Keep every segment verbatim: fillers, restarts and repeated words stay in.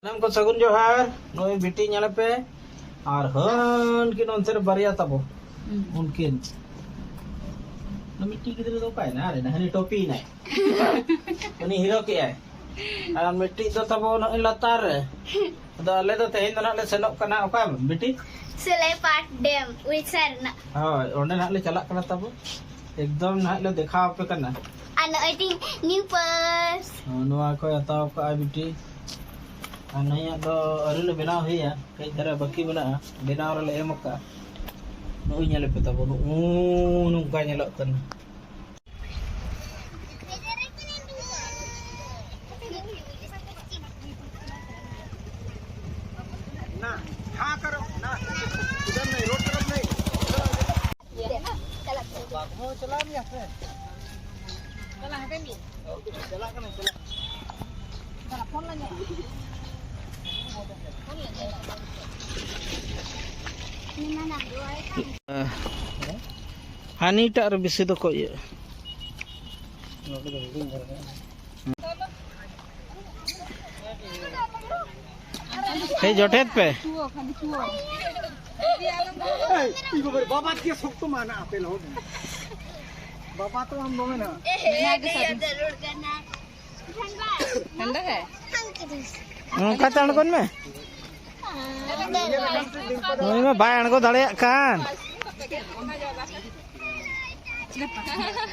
ᱥᱟᱱᱟᱢ ᱠᱚ ᱥᱟᱹᱜᱩᱱ ᱡᱚᱦᱟᱨ᱾ ᱱᱩᱭ ᱵᱤᱴᱤ ᱧᱮᱞᱮ ᱯᱮ, ᱟᱨ ᱦᱟᱹᱱᱠᱤᱱ ᱚᱱᱛᱮ ᱨᱮ ᱵᱟᱨᱭᱟ ᱛᱟᱵᱚ᱾ ᱦᱩᱸ᱾ ᱩᱱᱠᱤᱱ ᱱᱩᱭ ᱢᱤᱫᱴᱤᱡ ᱜᱤᱫᱽᱨᱟᱹ ᱫᱚ ᱚᱠᱟᱭᱮᱱᱟ? ᱟᱨ ᱦᱟᱹᱱᱤ ᱴᱚᱯᱤ ᱮᱱᱟᱭ᱾ ᱩᱱᱤ ᱦᱤᱨᱳ ᱠᱮᱜᱼᱟᱭ᱾ ᱟᱨ ᱢᱤᱫᱴᱤᱡ ᱫᱚ ᱛᱟᱵᱚ ᱱᱚᱜᱼᱚᱭ ᱞᱟᱛᱟᱨ ᱨᱮ᱾ ᱟᱫᱚ ᱟᱞᱮ ᱫᱚ ᱛᱮᱦᱮᱧ ᱫᱚ ᱱᱟᱜ ᱞᱮ ᱥᱮᱱᱚᱜ ᱠᱟᱱᱟ᱾ ᱚᱠᱟ ᱵᱤᱴᱤ? ᱥᱩᱞᱟᱹᱭᱯᱟᱴ ᱰᱮᱢ, ᱩᱲᱤᱥᱥᱟ ᱨᱮᱱᱟᱜ᱾ ᱦᱳᱭ, ᱚᱸᱰᱮ ᱱᱟᱜ ᱞᱮ ᱪᱟᱞᱟᱜ ᱠᱟᱱᱟ ᱛᱟᱵᱚ᱾ ᱮᱠᱫᱚᱢ ᱱᱟᱜ ᱞᱮ ᱫᱮᱠᱷᱟᱣ ᱟᱯᱮ ᱠᱟᱱᱟ᱾ ᱟᱨ ᱱᱚᱜᱼᱚᱭ ᱛᱤᱧ new purse᱾ ᱦᱚᱸ, ᱱᱚᱣᱟ ᱠᱚᱭ ᱦᱟᱛᱟᱣ ᱠᱟᱜᱼᱟ ᱵᱤᱴᱤ᱾ ᱟᱨ ᱱᱩᱭᱟᱜ ᱫᱚ ᱟᱹᱣᱨᱤ ᱞᱮ ᱵᱮᱱᱟᱣ ᱦᱩᱭᱟ, ᱠᱟᱹᱡ ᱫᱷᱟᱨᱟ ᱵᱟᱹᱠᱤ ᱢᱮᱱᱟᱜᱼᱟ, ᱵᱮᱱᱟᱣ ᱨᱮᱞᱮ ᱮᱢ ᱟᱠᱟᱜᱼᱟ᱾ ᱱᱚᱜᱼᱚᱭ ᱧᱮᱞ ᱯᱮ ᱛᱟᱵᱚ, ᱱᱚᱜᱼᱚ ᱱᱚᱝᱠᱟ ᱧᱮᱞᱚᱜ ᱠᱟᱱᱟ᱾ ना, हाँ करो ना, इधर नहीं, रोड तरफ नहीं। ये है ना? चला। वो चला नहीं आते। चला, हटे नहीं। चला का नहीं, चला। चला, फोन लगे। फोन लगे। ᱦᱟᱹᱱᱤᱴᱟᱜ ᱨᱮ ᱵᱮᱥᱤ ᱫᱚᱠᱚ ᱤᱭᱟᱹᱜᱼᱟ᱾ ᱦᱮᱸ, ᱡᱚᱴᱮᱫ ᱯᱮ᱾ ᱮᱭ, ᱤᱧ ᱵᱟᱵᱟ, ᱵᱟᱵᱟ ᱛᱮᱜᱮ ᱥᱚᱠᱛᱚ ᱢᱟᱱᱟ ᱟᱯᱮ ᱞᱚᱦᱚᱫ ᱮᱱᱟ᱾ ᱵᱟᱵᱟ ᱛᱚ ᱟᱢ ᱫᱚᱢᱮ ᱱᱟ᱾ ᱴᱷᱟᱱᱰᱟ ᱦᱮ? ᱚᱱᱠᱟ ᱛᱮ ᱟᱬᱜᱚᱱ ᱢᱮ᱾ ᱱᱩᱭ ᱢᱟ ᱵᱟᱭ ᱟᱬᱜᱚ ᱫᱟᱲᱮᱭᱟᱜ ᱠᱟᱱ᱾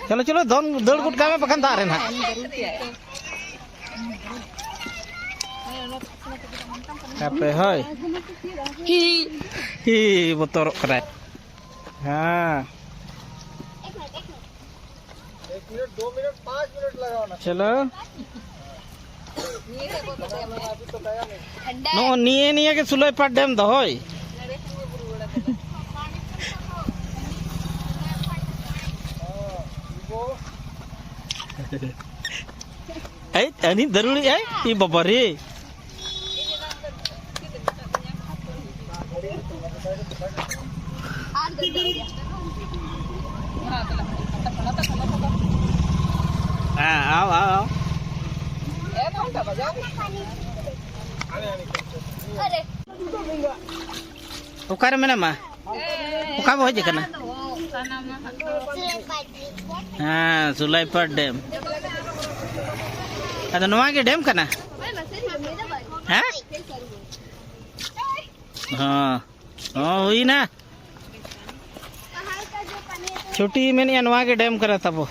ᱪᱚᱞᱚ, ᱪᱚᱞᱚ, ᱫᱚᱱ, ᱫᱟᱹᱲ ᱜᱚᱫ ᱠᱟᱜ ᱢᱮ, ᱵᱟᱠᱷᱟᱱ ᱫᱟᱜ ᱨᱮ ᱱᱟᱦᱟᱜ᱾ ᱦᱟᱯᱮ, ᱦᱳᱭ᱾ ᱦᱤ, ᱵᱚᱛᱚᱨᱚᱜ ᱠᱟᱱᱟᱭ᱾ ᱦᱮᱸ᱾ एक मिनट, दो मिनट, पाँच मिनट लगाओ ना। चलो। ᱱᱚᱜᱼᱚ ᱱᱤᱭᱟᱹ, ᱱᱤᱭᱟᱹ ᱜᱮ ᱥᱩᱞᱟᱹᱭᱯᱟᱲ ᱰᱮᱢ ᱫᱚ, ᱦᱳᱭ᱾ ᱮᱭ, ᱟᱹᱱᱤᱡ ᱫᱟᱹᱨᱩᱲᱤᱡ ᱟᱭ, ᱤ ᱵᱟᱵᱟ ᱨᱮ᱾ ᱦᱮᱸ, ᱟᱣ, ᱟᱣ, ᱟᱣ᱾ ᱚᱠᱟᱨᱮ ᱢᱮᱱᱟᱢᱟ? ᱚᱠᱟ ᱵᱚ ᱦᱮᱡ ᱟᱠᱟᱱᱟ? ᱦᱮᱸ, ᱥᱩᱞᱟᱭᱯᱟᱲ ᱰᱮᱢ᱾ ᱟᱫᱚ ᱱᱚᱣᱟ ᱜᱮ ᱰᱮᱢ ᱠᱟᱱᱟ? ᱦᱮᱸ? ᱦᱚᱸ, ᱦᱚᱸ, ᱦᱩᱭᱱᱟ᱾ ᱪᱷᱩᱴᱤ ᱢᱮᱱᱮᱜᱼᱟ, ᱱᱚᱣᱟ ᱜᱮ ᱰᱮᱢ ᱠᱟᱱᱟ ᱛᱟᱵᱚ᱾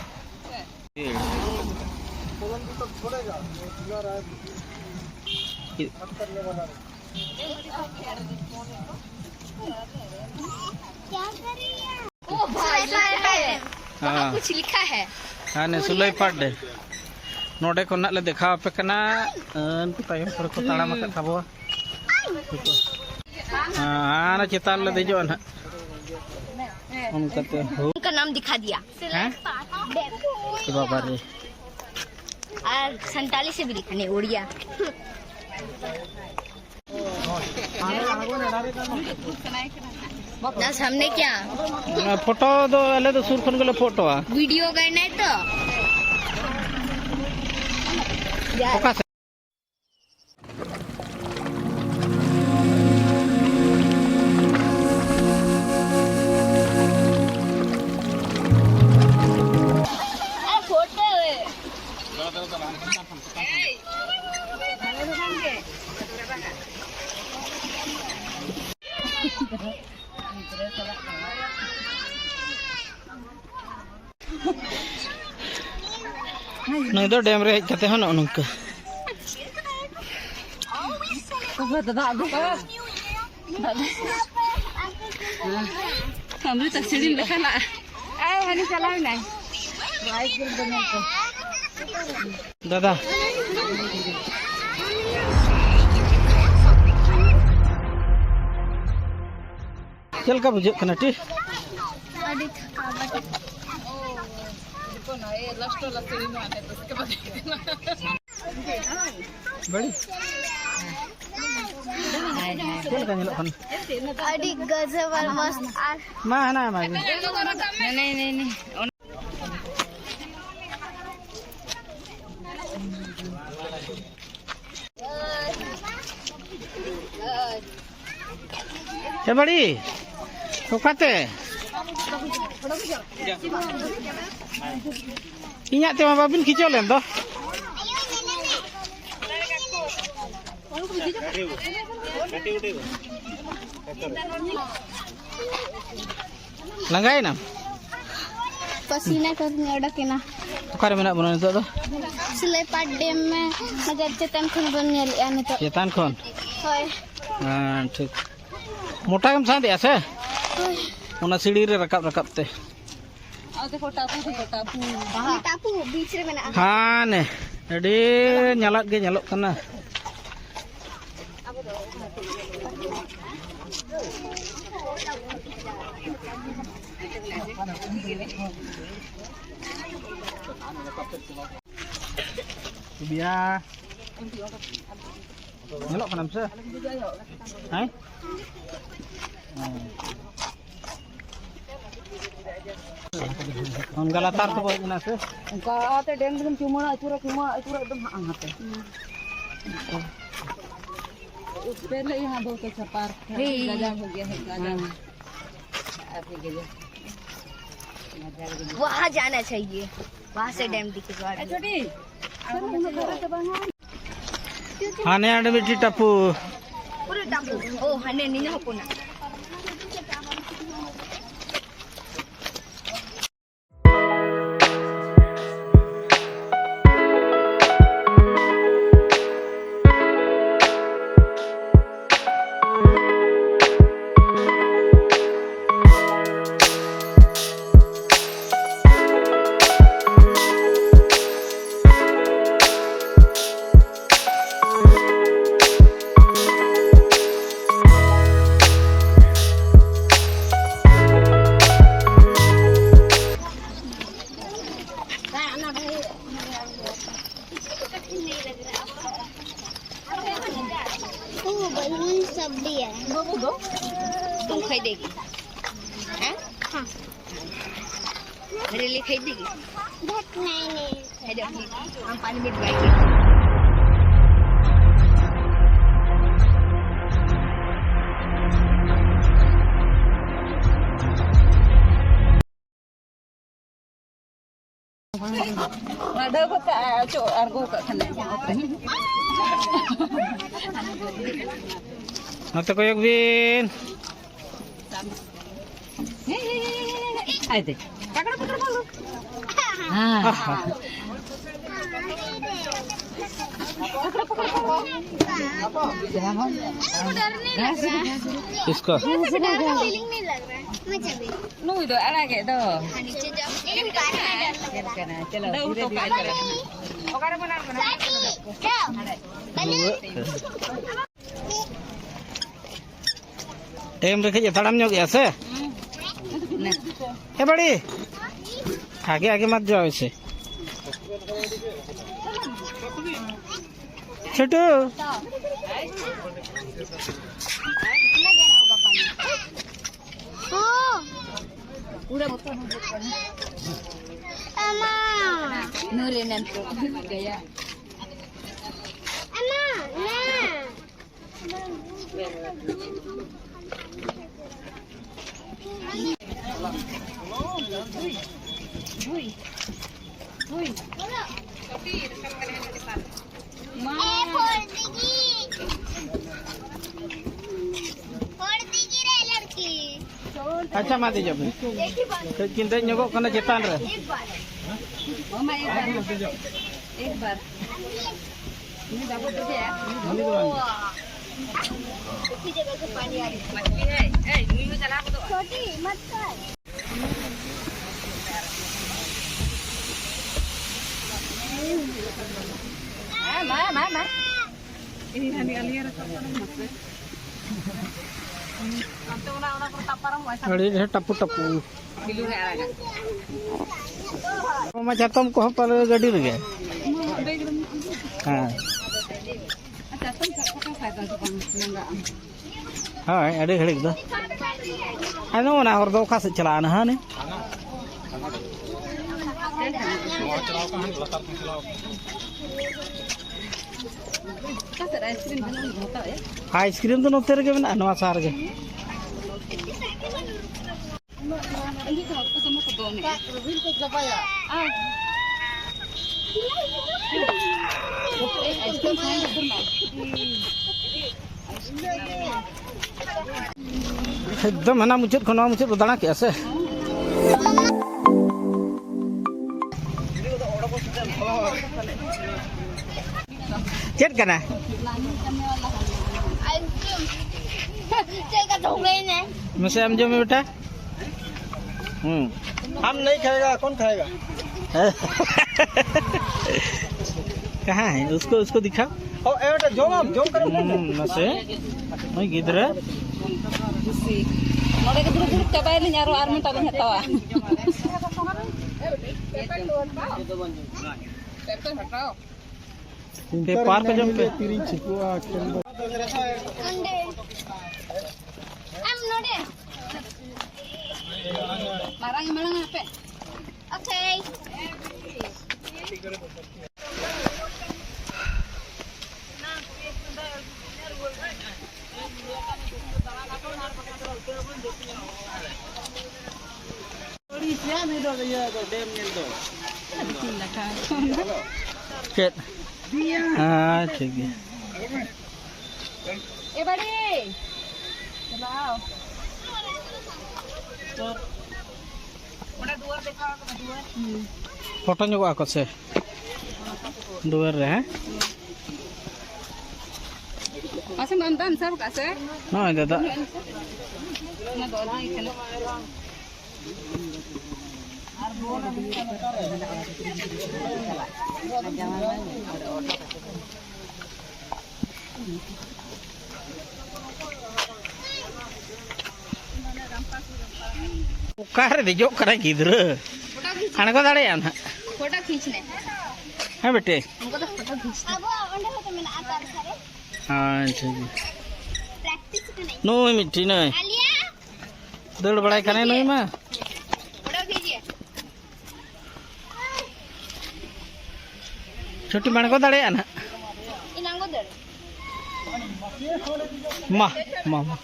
ओ भाई, लिखा है। हाँ। कुछ लिखा है। हाँ, नहीं, सुलई पार डे। ᱱᱚᱰᱮ ᱠᱷᱚᱱᱟᱜ ᱞᱮ ᱫᱮᱠᱷᱟᱣ ᱟᱯᱮ ᱠᱟᱱᱟ᱾ ᱩᱱᱠᱩ ᱛᱟᱭᱚᱢ ᱦᱚᱲ ᱠᱚ ᱛᱟᱲᱟᱢ ᱟᱠᱟᱫ ᱛᱟᱵᱚᱣᱟ᱾ ᱦᱮᱸ, ᱦᱟᱱᱟ ᱪᱮᱛᱟᱱ ᱞᱮ ᱫᱮᱡᱚᱜᱼᱟ ᱱᱟᱦᱟᱜ᱾ ᱚᱱᱠᱟᱛᱮ ᱦᱳ᱾ उनका नाम दिखा दिया। ᱦᱮᱸ? ᱵᱟᱵᱟ ᱨᱮ। और संताली से भी लिखा नहीं, उड़िया। ना सामने क्या? ᱯᱷᱳᱴᱳ ᱫᱚ ᱟᱞᱮ ᱫᱚ ᱥᱩᱨ ᱠᱷᱚᱱ ᱜᱮᱞᱮ ᱯᱷᱳᱴᱳᱜᱼᱟ᱾ वीडियो करना है तो। ᱚᱠᱟ ᱥᱮᱫ? ᱱᱩᱭ ᱫᱚ ᱰᱮᱢ ᱨᱮ ᱦᱮᱡ ᱠᱟᱛᱮ ᱦᱚᱸ ᱱᱚᱜᱼᱚ ᱱᱚᱝᱠᱟ᱾ ᱟᱢ ᱫᱚ ᱛᱟᱠᱥᱤ ᱰᱤᱢ ᱞᱮᱠᱟ ᱞᱟᱜᱼᱟ᱾ ᱟᱭ, ᱦᱟᱹᱱᱤ ᱪᱟᱞᱟᱣ ᱮᱱᱟᱭ᱾ ᱫᱟᱫᱟ᱾ ᱪᱮᱫ ᱞᱮᱠᱟ ᱵᱩᱡᱷᱟᱹᱜ ᱠᱟᱱᱟ ᱴᱤ? ᱟᱹᱰᱤ ᱛᱷᱟᱠᱟᱣ ᱵᱟᱹᱴᱤ᱾ ᱵᱟᱹᱲᱤᱡ? ᱪᱮᱫ ᱞᱮᱠᱟ ᱧᱮᱞᱚᱜ ᱠᱟᱱᱟ? ᱟᱹᱰᱤ ᱜᱟᱡᱟᱵ ᱟᱨ ᱢᱚᱥᱛ ᱟᱨ ᱢᱟ ᱦᱟᱱᱟ ᱮᱢᱟᱭ ᱢᱮ᱾ ᱮ ᱵᱟᱹᱲᱤ, ᱚᱠᱟᱛᱮ? ᱤᱧᱟᱹᱜ ᱛᱮᱢᱟ ᱵᱟᱵᱤᱱ ᱠᱷᱤᱪᱟᱹᱣ ᱞᱮᱱ ᱫᱚ᱾ ᱞᱟᱸᱜᱟᱭᱮᱱᱟᱢ? ᱯᱟᱥᱤᱱᱟ ᱠᱚ ᱚᱰᱚᱠᱮᱱᱟ᱾ ᱚᱠᱟᱨᱮ ᱢᱮᱱᱟᱜ ᱵᱚᱱᱟ ᱱᱤᱛᱚᱜ ᱫᱚ? ᱥᱩᱞᱟᱹᱭᱯᱟᱴ ᱰᱮᱢ ᱢᱮ, ᱢᱟᱱᱮ ᱪᱮᱛᱟᱱ ᱠᱷᱚᱱ ᱵᱚᱱ ᱧᱮᱞᱮᱜᱼᱟ ᱱᱤᱛᱚᱜ᱾ ᱪᱮᱛᱟᱱ ᱠᱷᱚᱱ? ᱦᱳᱭ᱾ ᱦᱮᱸ, ᱴᱷᱤᱠ᱾ ᱢᱚᱴᱟ ᱜᱮᱢ ᱥᱟᱸᱫᱮᱜᱼᱟ ᱥᱮ? ᱦᱳᱭ᱾ ᱚᱱᱟ ᱥᱤᱲᱤ ᱨᱮ ᱨᱟᱠᱟᱵ ᱨᱟᱠᱟᱵ ᱛᱮ᱾ ᱟᱨ ᱫᱮᱠᱷᱚ, ᱴᱟᱯᱩ, ᱫᱮᱠᱷᱚ, ᱴᱟᱯᱩ᱾ ᱴᱟᱯᱩ ᱵᱤᱪ ᱨᱮ ᱢᱮᱱᱟᱜᱼᱟ᱾ ᱦᱟᱱᱮ, ᱟᱹᱰᱤ ᱧᱟᱞᱟᱫ ᱜᱮ ᱧᱮᱞᱚᱜ ᱠᱟᱱᱟ᱾ ᱵᱤᱭᱟ᱾ ᱧᱮᱞᱚᱜ ᱠᱟᱱᱟᱢ ᱥᱮ? ᱦᱮᱸ? ᱚᱱᱠᱟ ᱞᱟᱛᱟᱨ ᱛᱮᱵᱚ ᱦᱮᱡ ᱮᱱᱟ ᱥᱮ? ᱚᱱᱠᱟᱛᱮ ᱰᱮᱢ ᱨᱮᱜᱮᱢ ᱪᱩᱢᱟᱹᱲᱟ ᱟᱹᱪᱩᱨᱟ, ᱪᱩᱢᱟᱹᱲᱟ ᱟᱹᱪᱩᱨᱟ ᱮᱠᱫᱚᱢ ᱦᱟᱸᱜ ᱦᱟᱸᱜ ᱛᱮ᱾ ᱯᱮᱦᱞᱮ ᱭᱟᱦᱟᱸ ᱵᱚᱦᱩᱛ ᱟᱪᱪᱷᱟ ᱯᱟᱨᱠ ᱦᱮᱸ᱾ ᱜᱟᱡᱟᱲ ᱦᱳ ᱜᱮᱭᱟ ᱦᱮᱸ, ᱜᱟᱡᱟᱲ᱾ ᱦᱮᱸ᱾ ᱟᱹᱰᱤ ᱜᱟᱡᱟᱲ᱾ ᱜᱟᱡᱟᱲ ᱜᱮ᱾ ᱦᱟᱱᱮ ᱟᱹᱰᱤ ᱢᱤᱫᱴᱤᱡ ᱴᱟᱯᱩ᱾ ᱯᱩᱨᱟᱹ ᱴᱟᱯᱩ᱾ ᱳ, ᱦᱟᱱᱮ ᱱᱤᱱᱟᱹ ᱦᱚᱯᱚᱱᱟᱜ᱾ वो बलून सब भी है। वो, वो दो। तुम खरीदेगी? हैं? हाँ। मेरे लिए खरीदेगी? बहुत नहीं, नहीं। अरे अपनी, हम पानी में डुबाएंगे। ᱚᱱᱟ ᱰᱷᱟᱹᱣ ᱜᱚᱫ ᱠᱟᱜᱼᱟ, ᱚᱪᱚᱜ ᱟᱬᱜᱚ ᱠᱟᱜ ᱠᱷᱟᱱᱮ᱾ ᱱᱚᱛᱮ ᱠᱚᱭᱚᱜ ᱵᱤᱱ᱾ ᱟᱭ ᱫᱮ᱾ ᱯᱟᱠᱲᱚ, ᱯᱟᱠᱲᱚ, ᱯᱟᱠᱲᱚ᱾ ᱦᱮᱸ᱾ ᱯᱟᱠᱲᱚ, ᱯᱟᱠᱲᱚ, ᱯᱟᱠᱲᱚ᱾ ᱤᱥᱠᱟ᱾ ᱱᱩᱭ ᱫᱚ ᱟᱲᱟᱜᱮᱫ ᱫᱚ᱾ ᱪᱮᱫ ᱠᱟᱱᱟ? ᱪᱚᱞᱚ, ᱫᱟᱹᱲ ᱦᱚᱴᱚ ᱠᱟᱜ ᱪᱟᱞᱟᱜ ᱠᱟᱱᱟ᱾ ᱚᱠᱟᱨᱮ ᱢᱮᱱᱟᱜ ᱵᱚᱱᱟ? ᱴᱟᱭᱤᱢ ᱨᱮ ᱠᱟᱹᱡ ᱮ ᱛᱟᱲᱟᱢ ᱧᱚᱜ ᱮᱜᱼᱟ ᱥᱮ? ᱮ ᱵᱟᱹᱲᱤ, ᱟᱜᱮ ᱟᱜᱮ ᱢᱟᱛ ᱡᱟᱣ ᱥᱮ᱾ ᱪᱷᱳᱴᱩ᱾ ᱱᱩᱨᱮ ᱱᱟᱱᱛᱩ ᱜᱟᱭᱟ᱾ ᱟᱪᱪᱷᱟ, ᱢᱟ ᱫᱮᱡᱚᱜ ᱢᱮ᱾ ᱠᱟᱹᱡ ᱠᱤᱱ ᱫᱮᱡ ᱧᱚᱜᱚᱜ ᱠᱟᱱᱟ ᱪᱮᱛᱟᱱ ᱨᱮ᱾ ᱟᱹᱰᱤ ᱰᱷᱮᱨ ᱴᱟᱯᱩ ᱴᱟᱯᱩ᱾ ᱢᱟ ᱪᱟᱛᱚᱢ ᱠᱚᱦᱚᱸ ᱯᱟᱞᱮ ᱜᱟᱹᱰᱤ ᱨᱮᱜᱮ᱾ ᱦᱮᱸ᱾ ᱦᱳᱭ, ᱟᱹᱰᱤ ᱜᱷᱟᱹᱲᱤᱡ ᱫᱚ᱾ ᱟᱫᱚ ᱚᱱᱟ ᱦᱚᱨ ᱫᱚ ᱚᱠᱟ ᱥᱮᱫ ᱪᱟᱞᱟᱜᱼᱟ ᱱᱟᱦᱟᱜ ᱱᱮ? ᱟᱭᱤᱥᱠᱨᱤᱢ ᱫᱚ ᱱᱚᱛᱮ ᱨᱮᱜᱮ ᱢᱮᱱᱟᱜᱼᱟ, ᱱᱚᱣᱟ ᱥᱟᱦᱟ ᱨᱮᱜᱮ᱾ ᱮᱠᱫᱚᱢ ᱦᱟᱱᱟ ᱢᱩᱪᱟᱹᱫ ᱠᱷᱚᱱ ᱱᱚᱣᱟ ᱢᱩᱪᱟᱹᱫ ᱵᱚ ᱫᱟᱬᱟ ᱠᱮᱜᱼᱟ ᱥᱮ᱾ ᱪᱮᱫ ᱠᱟᱱᱟ? ᱪᱮᱫ ᱞᱮᱠᱟ ᱪᱚ ᱦᱩᱭᱱᱟ? ᱢᱟᱥᱮ ᱟᱢ ᱡᱚᱢ ᱢᱮ ᱵᱮᱴᱟ᱾ हम्म। हम नहीं खाएगा, कौन खाएगा? कहाँ है? उसको, उसको दिखाओ। ओ, ए बेटा, जो हम, जो करो। हम्म, ᱢᱟᱥᱮ, ᱱᱩᱭ ᱜᱤᱫᱽᱨᱟᱹ᱾ ᱱᱚᱰᱮ ᱜᱮ ᱫᱩᱲᱩᱵ ᱫᱩᱲᱩᱵ ᱪᱟᱵᱟᱭᱟᱞᱤᱧ, ᱟᱨᱚ ᱟᱨ ᱢᱤᱫᱴᱟᱝ ᱞᱤᱧ ᱦᱟᱛᱟᱣᱟ᱾ ᱯᱮ ᱯᱟᱨᱠ ᱡᱚᱢ ᱯᱮ᱾ ᱛᱤᱨᱤᱧ ᱪᱷᱤᱠᱚᱜᱼᱟ ᱠᱷᱮᱞ ᱫᱚ᱾ ᱚᱸᱰᱮ᱾ ᱟᱢ ᱱᱚᱰᱮ᱾ ᱢᱟᱨᱟᱝ ᱢᱟᱨᱟᱝ ᱟᱯᱮ᱾ Okay. ᱪᱮᱫ? ᱦᱮᱸ, ᱴᱷᱤᱠ ᱜᱮᱭᱟ᱾ ᱮ ᱵᱟᱹᱲᱤ᱾ ᱪᱟᱞᱟᱣ᱾ ᱚᱸᱰᱮ ᱫᱩᱣᱟᱹᱨ ᱫᱮᱠᱷᱟᱣ ᱠᱟᱱᱟ, ᱫᱩᱣᱟᱹᱨ᱾ ᱯᱷᱳᱴᱳ ᱧᱚᱜᱚᱜ ᱟᱠᱚ ᱥᱮ? ᱫᱩᱣᱟᱹᱨ ᱨᱮ, ᱦᱮᱸ? ᱢᱟᱥᱮ ᱢᱟᱢ ᱫᱟᱢ ᱥᱟᱵ ᱠᱟᱜ ᱥᱮ? ᱱᱚᱜᱼᱚᱭ ᱫᱟᱫᱟ᱾ ᱚᱱᱟ ᱫᱚ ᱚᱱᱟ ᱜᱮ ᱠᱟᱱᱟ᱾ ᱚᱠᱟᱨᱮ ᱫᱮᱡᱚᱜ ᱠᱟᱱᱟᱭ ᱜᱤᱫᱽᱨᱟᱹ? ᱯᱷᱳᱴᱳ ᱠᱷᱤᱸᱪ ᱟᱬᱜᱚ ᱫᱟᱲᱮᱭᱟᱜᱼᱟ ᱱᱟᱦᱟᱜ᱾ ᱯᱷᱳᱴᱳ ᱠᱷᱤᱸᱪ ᱞᱮ᱾ ᱦᱮᱸ ᱵᱮᱴᱮ᱾ ᱩᱱᱠᱩ ᱫᱚ ᱯᱷᱳᱴᱳ ᱠᱷᱤᱸᱪ ᱞᱮ᱾ ᱟᱵᱚᱣᱟᱜ ᱚᱸᱰᱮ ᱦᱚᱸᱛᱚ ᱢᱮᱱᱟᱜᱼᱟ ᱛᱟᱨᱥᱟ ᱨᱮ᱾ ᱟᱪᱪᱷᱟ᱾ ᱯᱨᱮᱠᱴᱤᱥ ᱠᱟᱱᱟᱭ᱾ ᱱᱩᱭ ᱢᱤᱫᱴᱤᱡ ᱱᱩᱭ᱾ ᱟᱞᱤᱭᱟ᱾ ᱫᱟᱹᱲ ᱵᱟᱲᱟᱭ ᱠᱟᱱᱟᱭ ᱱᱩᱭ ᱢᱟ᱾ ᱯᱷᱳᱴᱳ ᱠᱷᱤᱸᱪ ᱞᱮ᱾ ᱪᱷᱩᱴᱤᱢ ᱟᱬᱜᱚ ᱫᱟᱲᱮᱭᱟᱜᱼᱟ ᱱᱟᱦᱟᱜ᱾ ᱤᱧ ᱟᱬᱜᱚ ᱫᱟᱲᱮᱭᱟᱜᱼᱟ᱾ ᱢᱟ, ᱢᱟ, ᱢᱟ᱾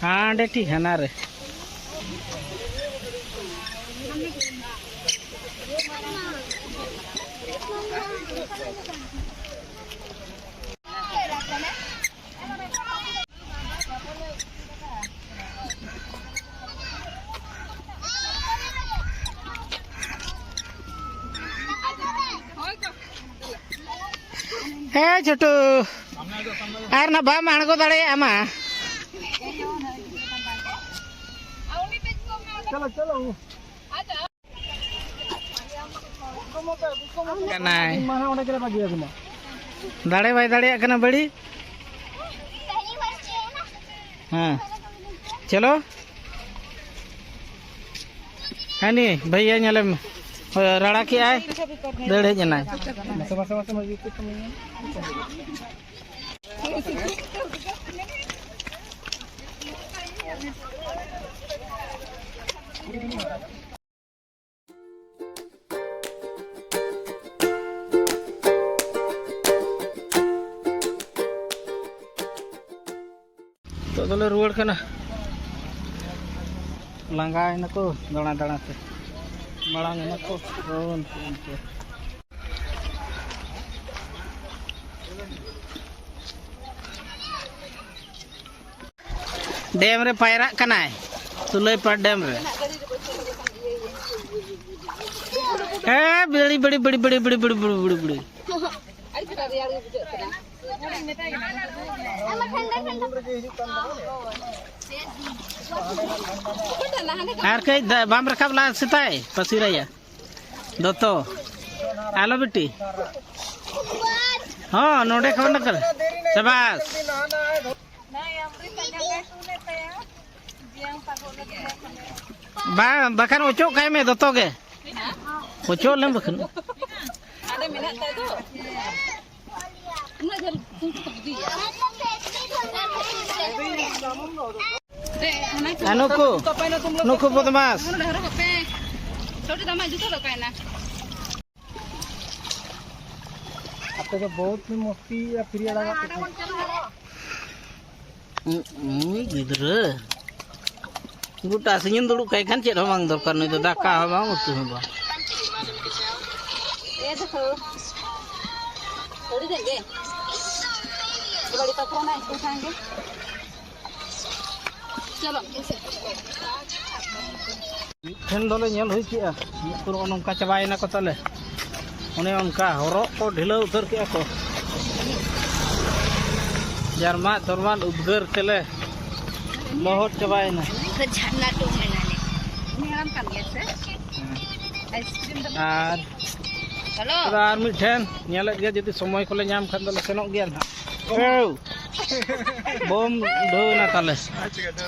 ᱦᱟᱸᱰᱮ ᱴᱷᱤᱠ ᱦᱟᱱᱟ ᱨᱮ᱾ ᱦᱮᱸ ᱪᱷᱳᱴᱩ, ᱟᱨ ᱱᱟ ᱵᱟᱢ ᱟᱬᱜᱚ ᱫᱟᱲᱮᱭᱟᱜᱼᱟ ᱢᱟ᱾ ᱠᱟᱱᱟᱭ᱾ ᱫᱟᱲᱮ ᱵᱟᱭ ᱫᱟᱲᱮᱭᱟᱜ ᱠᱟᱱᱟ ᱵᱟᱹᱲᱤ᱾ ᱦᱮᱸ, ᱪᱚᱞᱚ᱾ ᱦᱟᱹᱱᱤ ᱵᱷᱟᱹᱭᱭᱟ ᱧᱮᱞᱮᱢ, ᱨᱟᱲᱟ ᱠᱮᱜᱼᱟᱭ, ᱫᱟᱹᱲ ᱦᱮᱡ ᱮᱱᱟᱭ᱾ ᱱᱤᱛᱚᱜ ᱫᱚᱞᱮ ᱨᱩᱣᱟᱹᱲ ᱠᱟᱱᱟ᱾ ᱞᱟᱸᱜᱟᱭᱮᱱᱟᱠᱚ ᱫᱟᱬᱟ ᱫᱟᱬᱟ ᱛᱮ᱾ ᱢᱟᱲᱟᱝ ᱮᱱᱟᱠᱚ ᱯᱷᱳᱱ ᱯᱷᱳᱱ ᱛᱮ᱾ ᱰᱮᱢ ᱨᱮ ᱯᱟᱭᱨᱟᱜ ᱠᱟᱱᱟᱭ, ᱥᱩᱞᱟᱹᱭᱯᱟᱲ ᱰᱮᱢ ᱨᱮ᱾ ᱦᱮᱸ, ᱵᱤᱲᱤ, ᱵᱤᱲᱤ, ᱵᱤᱲᱤ᱾ ᱟᱨ ᱠᱟᱹᱡ ᱫᱟ-, ᱵᱟᱢ ᱨᱟᱠᱟᱵ ᱞᱟᱦᱟ ᱥᱮᱛᱟᱭ ᱯᱟᱹᱥᱤᱨᱟᱭᱟ᱾ ᱫᱚᱛᱚ, ᱟᱞᱚ ᱵᱤᱴᱤ᱾ ᱦᱚᱸ, ᱱᱚᱰᱮ ᱠᱷᱚᱱ ᱱᱚᱠᱟᱞ᱾ ᱥᱟᱵᱟᱥ᱾ ᱵᱟᱝ, ᱵᱟᱠᱷᱟᱱ ᱚᱪᱚᱜ ᱠᱟᱭ ᱢᱮ ᱫᱚᱛᱚ ᱜᱮ᱾ ᱚᱪᱚᱜ ᱞᱮᱢ ᱵᱟᱠᱷᱟᱱ᱾ ᱟᱨ ᱱᱩᱠᱩ, ᱱᱩᱠᱩ ᱵᱚᱫᱢᱟᱥ᱾ ᱟᱯᱮ ᱫᱚ ᱵᱚᱦᱩᱛ ᱯᱮ ᱢᱚᱥᱛᱤᱭᱮᱫᱼᱟ, ᱯᱷᱨᱤ ᱟᱲᱟᱜ ᱠᱟᱛᱮ᱾ ᱩᱸ, ᱜᱤᱫᱽᱨᱟᱹ᱾ ᱜᱚᱴᱟ ᱥᱤᱧ ᱮᱢ ᱫᱩᱲᱩᱵ ᱠᱟᱭ ᱠᱷᱟᱱ ᱪᱮᱫ ᱦᱚᱸ ᱵᱟᱝ ᱫᱚᱨᱠᱟᱨ, ᱱᱩᱭ ᱫᱚ ᱫᱟᱠᱟ ᱦᱚᱸ ᱵᱟᱝ, ᱩᱛᱩ ᱦᱚᱸ ᱵᱟᱝ᱾ ये देखो, थोड़ी देंगे। बड़ी पकड़ा ना, इसको खाएंगे। चलो, ऐसे। ᱢᱤᱫ ᱴᱷᱮᱱ ᱫᱚᱞᱮ ᱧᱮᱞ ᱦᱩᱭ ᱠᱮᱜᱼᱟ, ᱢᱤᱫ ᱠᱚ ᱱᱚᱜᱼᱚ ᱱᱚᱝᱠᱟ ᱪᱟᱵᱟᱭᱮᱱᱟ ᱠᱚ ᱛᱟᱞᱮ᱾ ᱚᱱᱮ ᱚᱱᱠᱟ ᱦᱚᱨᱚᱜ ᱠᱚ ᱰᱷᱤᱞᱟᱹᱣ ᱩᱛᱟᱹᱨ ᱠᱮᱜᱼᱟ ᱠᱚ᱾ ᱡᱟᱨᱢᱟᱜ ᱫᱚᱨᱢᱟᱱ ᱩᱫᱽᱜᱟᱹᱨ ᱛᱮᱞᱮ ᱞᱚᱦᱚᱫ ᱪᱟᱵᱟᱭᱮᱱᱟ᱾ ᱡᱷᱟᱨᱱᱟ ᱴᱩ ᱢᱮᱱᱟᱜᱼᱟ᱾ ᱩᱱᱤ ᱦᱟᱲᱟᱢ ᱠᱟᱱ ᱜᱮᱭᱟ ᱥᱮ? ᱟᱨ ᱪᱚᱞᱚ᱾ ᱛᱚᱵᱮ ᱟᱨ ᱢᱤᱫᱴᱷᱮᱱ ᱧᱮᱞᱮᱫ ᱜᱮᱭᱟ, ᱡᱩᱫᱤ ᱥᱚᱢᱚᱭ ᱠᱚᱞᱮ ᱧᱟᱢ ᱠᱷᱟᱱ ᱫᱚᱞᱮ ᱥᱮᱱᱚᱜ ᱜᱮᱭᱟ ᱱᱟᱦᱟᱜ᱾ ᱮᱣ! ᱵᱳᱢ ᱩᱰᱷᱟᱹᱣ ᱮᱱᱟ ᱛᱟᱞᱮ᱾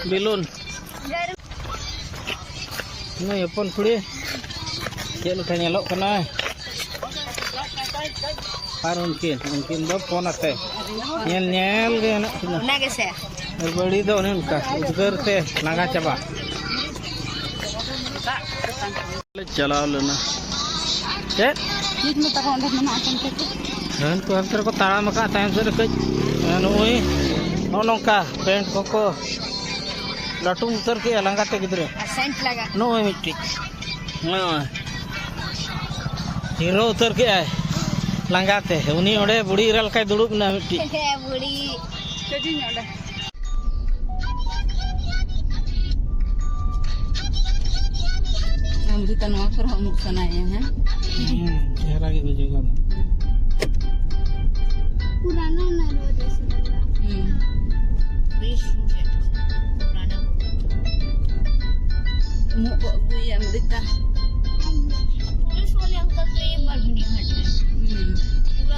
ᱵᱮᱞᱩᱱ᱾ ᱱᱩᱭ ᱦᱚᱯᱚᱱ ᱠᱩᱲᱤ ᱪᱮᱫ ᱞᱮᱠᱟ ᱧᱮᱞᱚᱜ ᱠᱟᱱᱟᱭ? ᱟᱨ ᱩᱱᱠᱤᱱ, ᱩᱱᱠᱤᱱ ᱫᱚ ᱯᱷᱳᱱ ᱟᱛᱮ ᱧᱮᱞ, ᱧᱮᱞ ᱜᱮ ᱦᱮᱱᱟᱜ ᱠᱤᱱᱟ᱾ ᱚᱱᱟ ᱜᱮᱥᱮ᱾ ᱟᱨ ᱵᱟᱹᱲᱤ ᱫᱚ ᱚᱱᱮ ᱚᱱᱠᱟ ᱩᱫᱽᱜᱟᱹᱨ ᱛᱮ ᱞᱟᱸᱜᱟ ᱪᱟᱵᱟ᱾ ᱞᱮ ᱪᱟᱞᱟᱣ ᱞᱮᱱᱟ᱾ ᱪᱮᱫ? ᱱᱤᱛ ᱢᱟ ᱛᱟᱠᱚ ᱚᱸᱰᱮ ᱢᱮᱱᱟᱜᱼᱟ ᱠᱚᱱᱛᱮ ᱠᱚ᱾ ᱦᱟᱹᱱᱠᱩ ᱦᱟᱱᱛᱮ ᱨᱮᱠᱚ ᱛᱟᱲᱟᱢ ᱟᱠᱟᱫ ᱛᱟᱭᱚᱢ ᱥᱮᱫ ᱨᱮ ᱠᱟᱹᱡ᱾ ᱱᱚᱜᱼᱚᱭ ᱱᱚᱜᱼᱚ ᱱᱚᱝᱠᱟ ᱯᱮᱱᱴ ᱠᱚᱠᱚ ᱞᱟᱹᱴᱩᱢ ᱩᱛᱟᱹᱨ ᱠᱮᱜᱼᱟ ᱞᱟᱸᱜᱟ ᱛᱮ ᱜᱤᱫᱽᱨᱟᱹ᱾ ᱟᱨ ᱥᱮᱱᱴ ᱞᱟᱜᱟ᱾ ᱱᱚᱜᱼᱚᱭ ᱢᱤᱫᱴᱤᱡ᱾ ᱱᱚᱜᱼᱚᱭ᱾ ᱦᱤᱨᱳ ᱩᱛᱟᱹᱨ ᱠᱮᱜᱼᱟᱭ ᱞᱟᱸᱜᱟ ᱛᱮ᱾ ᱩᱱᱤ ᱚᱸᱰᱮ ᱵᱩᱲᱦᱤ ᱮᱨᱟ ᱞᱮᱠᱟᱭ ᱫᱩᱲᱩᱵ ᱮᱱᱟ ᱢᱤᱫᱴᱤᱡ᱾ ᱦᱮᱸ, ᱵᱩᱲᱦᱤ᱾ ᱪᱮᱫ ᱤᱧ ᱚᱸᱰᱮ? ᱟᱢ ᱡᱩᱛᱟᱹ ᱱᱚᱣᱟ ᱠᱚᱨᱮ ᱦᱚᱸ ᱩᱢᱩᱜ ᱥᱟᱱᱟᱭᱮᱭᱟ, ᱦᱮᱸ? ᱦᱩᱸ, ᱪᱮᱦᱨᱟ ᱜᱮ ᱵᱩᱡᱷᱟᱹᱜ ᱠᱟᱱᱟ᱾ पुराना नलवा जैसा लग रहा है। हम्म। बेस सुंदर। पुराना। उमुग को अगुया, अमृता।